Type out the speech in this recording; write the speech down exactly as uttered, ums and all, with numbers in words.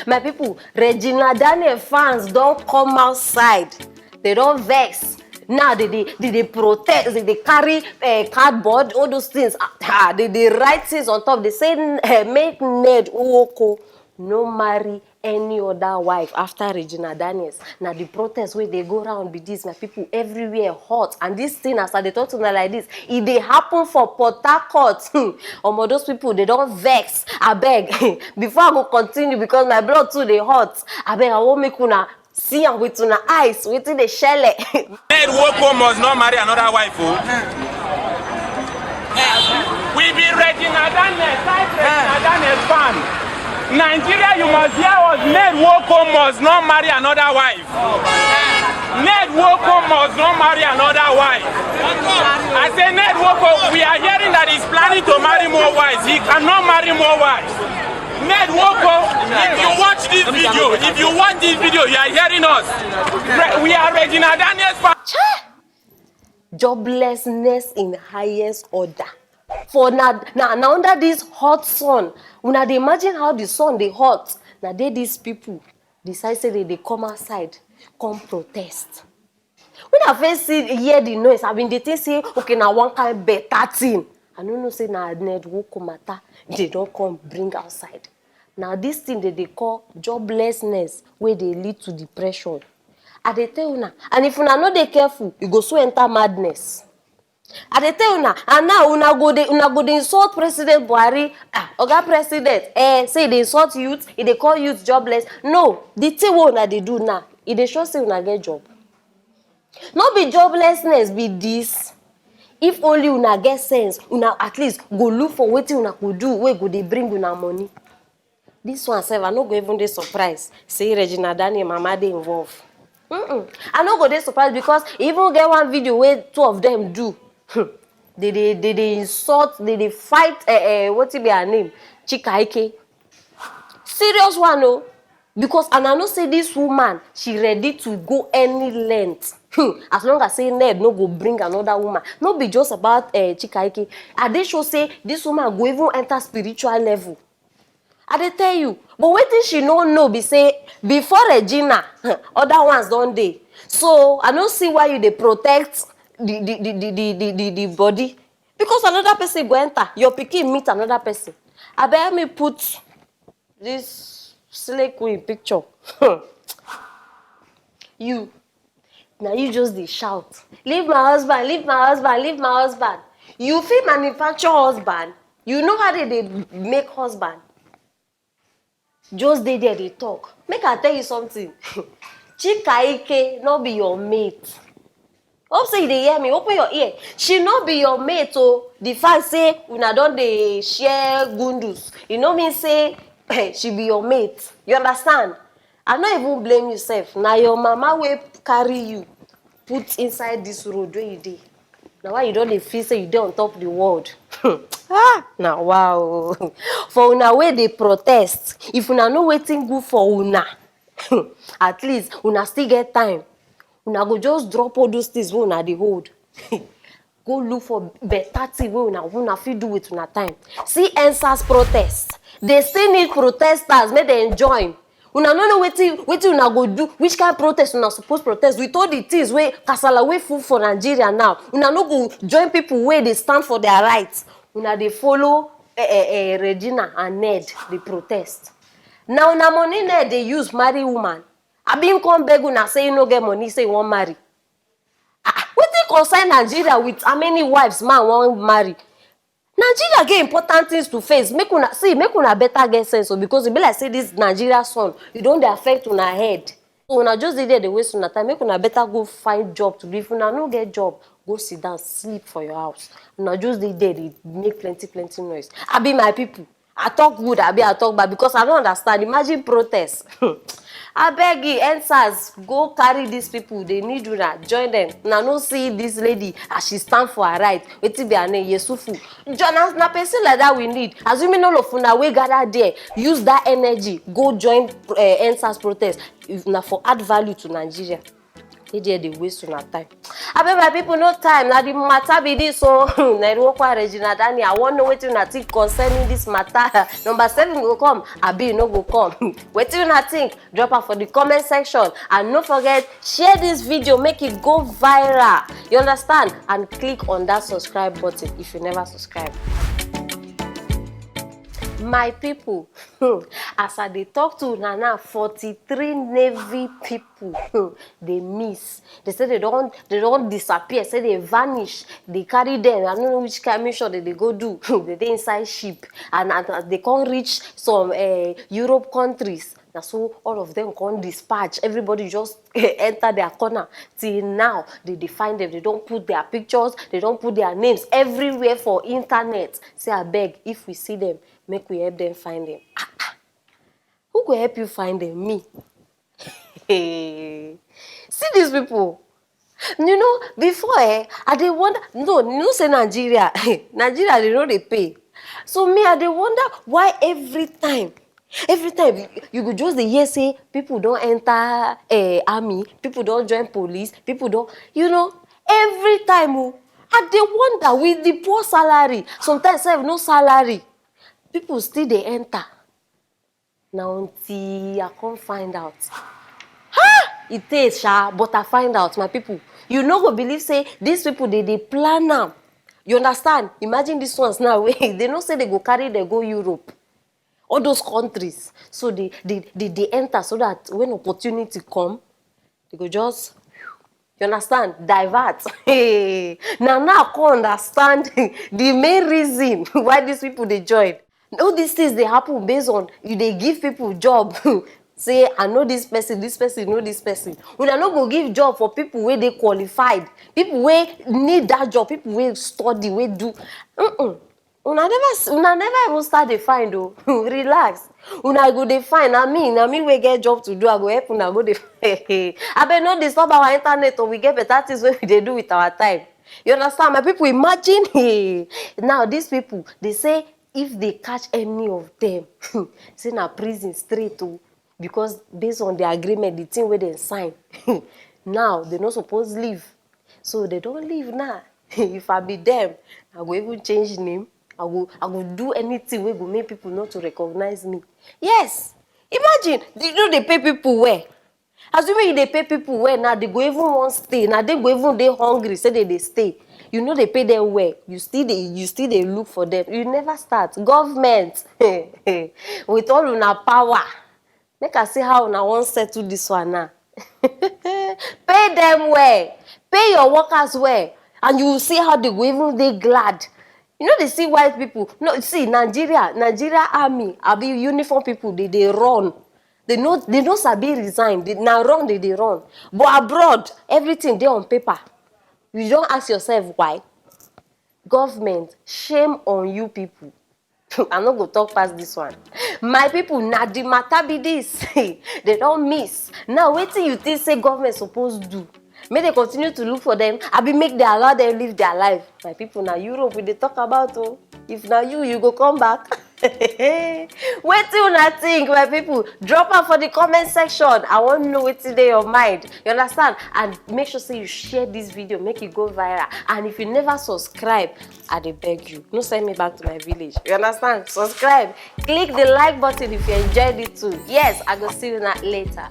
My people, Regina Daniel fans don come outside. They don vex. Now they dey they dey protest, they dey carry uh, cardboard, all those things. Ah, they dey write things on top. They say uh, make Ned Nwoko no marry any other wife after Regina Daniels. Na the protest wey dey go round be this, my people. Everywhere hot, and this thing, as I dey talk to una like this, e dey happen for Port Harcourt. Hmm. Omo, those people, they don vex. Abeg, before I go continue, because my blood too dey hot. Abeg, I wan make una see am with una eyes, wetin dey shele. Ned Nwoko must not marry another wife o. We be Regina Daniel, type Regina Daniel fan. Nigeria, you must hear us. Ned Nwoko must not marry another wife. Ned Nwoko must not marry another wife. I say Ned Nwoko, we are hearing that he's planning to marry more wives. He cannot marry more wives. Ned Nwoko, if you watch this video, if you watch this video, you are hearing us. Re- We are Regina Daniels fan. Joblessness in highest order. For na na na under this hot sun, una dey imagine how the sun dey hot. Na dey these people decide say they dey come outside, come protest. When I first see hear the noise, I bin dey think say, okay, na one kind better thing. I no know say na Ned Nwoko matter they don come bring outside. Na this thing they dey call joblessness, wey dey lead to depression. I dey tell una, and if una no dey careful, e go soon enter madness. I dey tell una, and now una go dey una go dey insult President Buhari. Ah, Oga President, eh, say e dey insult youth, e dey call youth jobless. No, the thing wey una dey do now, e dey show say una get job. No be joblessness be this. If only una get sense, una at least go look for wetin una go do wey go dey bring una money. This one sef, I no go even dey surprised say Regina Daniel mama dey involved. Mm-mm. I no go dey surprised because e even get one video wey two of them do. Hmm. They dey they dey insult, they dey fight. Uh, uh, wetin be her name? Chika Ike. Serious one o. Because and I know say this woman, she ready to go any length. Hmm. As long as say Ned no go bring another woman. No be just about uh, Chika Ike. I dey sure say this woman go even enter spiritual level. I dey tell you, but wetin she no know be say before Regina, other ones don dey. So I no see why you dey protect the the the the the the, the, the body, because another person go enter, your pikin meet another person. Abeg, help me put this slay queen picture. You, na you just dey shout, leave my husband, leave my husband, leave my husband. You fit manufacture husband? You know how they dey make husband? Just dey there dey talk. Make I tell you something. Chika Ike no be your mate. Hope say you dey hear me. Open your ear. She no be your mate o. The fact say una don dey share gundus, e no mean say she be your mate. You understand? I no even blame you sef. Na your mama wey carry you put inside this road wey you dey. Na why you don dey feel say you dey on top the world. Ah, na wow. For una wey dey protest, if una know wetin good for una, at least una still get time. Una go just drop all those things wey una dey hold. Go look for better thing wey una una fit do with una time. See EndSARS protest. They still need protesters, make dem join. Una no know wetin wetin una go do, which kind protest una suppose protest with all the things wey kasala wey full for Nigeria now. Una no go join people wey dey stand for their rights. Una dey follow eh, eh, eh, Regina and Ned dey protest. Na una money Ned dey use marry woman. Abi him come beg una say he no get money, say he wan marry. Ah, wetin concern Nigeria with how many wives man wan marry? Nigeria get important things to face. Make una see, make una better get sense o, because e be like say this Nigeria sun, e don dey affect una head. So una just dey there dey waste una time. Make una better go find job to do. If una no get job, go sit down, sleep for your house. Una just dey there dey make plenty plenty noise. Abi my people, I talk good, abi I talk bad, because I no understand. Imagine protest. Abeg, EndSARS, go carry these people. They need una, join them. Una no see this lady as she stand for her right. Wetin be her name? Yesufu. Jo- Na, na person like that we need. Assuming all of una wey gather there, use that energy, go join uh, EndSARS protest. If na for add value to Nigeria. Dey there dey waste una time. Abeg, my people, no time. Na the matter be this o. Na Iruokwa Regina Daniel, I wan know wetin una think concerning this matter. Number seven go come, abi e no go come? Wetin una think? Drop am for the comment section, and no forget, share this video, make it go viral. You understand? And click on that subscribe button if you never subscribe. My people, as I dey talk to una now, forty-three Navy people dey miss. They say they don, they don disappear, say they vanish. They carry them. I no know which kind mission they dey go do. They dey inside ship, and as they come reach some uh, Europe countries, na so all of them come dispatch. Everybody just enter their corner. Till now, they dey find them. They don put their pictures, they don put their names everywhere for internet. Say, abeg, if we see them, make we help them find them. Ah, ah. Who go help you find them? Me. See these people. You know, before, eh, I dey wonder. No, you know say Nigeria, Nigeria, they no dey pay. So me, I dey wonder why every time, every time you, you go just dey hear say people don enter eh, army, people don join police, people don, you know, every time. Oh, I dey wonder, with the poor salary, sometimes sef no salary, people still dey enter. Na until I come find out. Ha! E tey sha, but I find out, my people. You no go believe say these people dey dey plan am. You understand? Imagine these ones now wey they know say they go carry them go Europe, all those countries. So they they they, they enter so that when opportunity come, they go just, you understand, divert. Hey, now now I come understand the main reason why these people dey join. All these things dey happen based on you dey give people job. Say, I know this person, this person know this person. Una no go give job for people wey dey qualified, people wey need that job, people wey study, wey do. Mm-mm. Una never s- una never even start dey find o. Relax. Una go dey find. Na me, na me wey get job to do, I go help una go dey. Abeg, no disturb our internet o. We get better things wey we dey do with our time. You understand, my people? Imagine, hey, now these people, they say if they catch any of them, say na prison straight o, because based on the agreement, the thing wey dem sign, now they no suppose leave. So they don leave now. If I be them, I go even change name. I go, I go do anything wey go make people not to recognize me. Yes, imagine, you know they pay people well. Assuming you dey pay people well now, they go even wan stay. Now they go even dey hungry, say they dey stay. You know they pay them well. You still dey, you still dey look for them. You never start. Government, with all una power, make I see how una wan settle this one now. Pay them well. Pay your workers well, and you will see how they go even dey glad. You know they see white people. No, see Nigeria, Nigeria army, abi uniform people, they dey run. They no, they no sabi resign. They, na run they dey run. But abroad, everything dey on paper. You don ask yourself why? Government, shame on you people. I no go talk past this one. My people, na the matter be this. They don miss. Now, wetin you think say government suppose do? Make they continue to look for them. Abi make they allow them live their life. My people, na Europe we dey talk about o. If na you, you go come back. Wetin una think, my people? Drop am for the comment section. I wan know wetin dey your mind. You understand? And make sure say you share this video, make it go viral. And if you never subscribe, I dey beg you, no send me back to my village. You understand? Subscribe, click the like button if you enjoyed it too. Yes, I go see you later.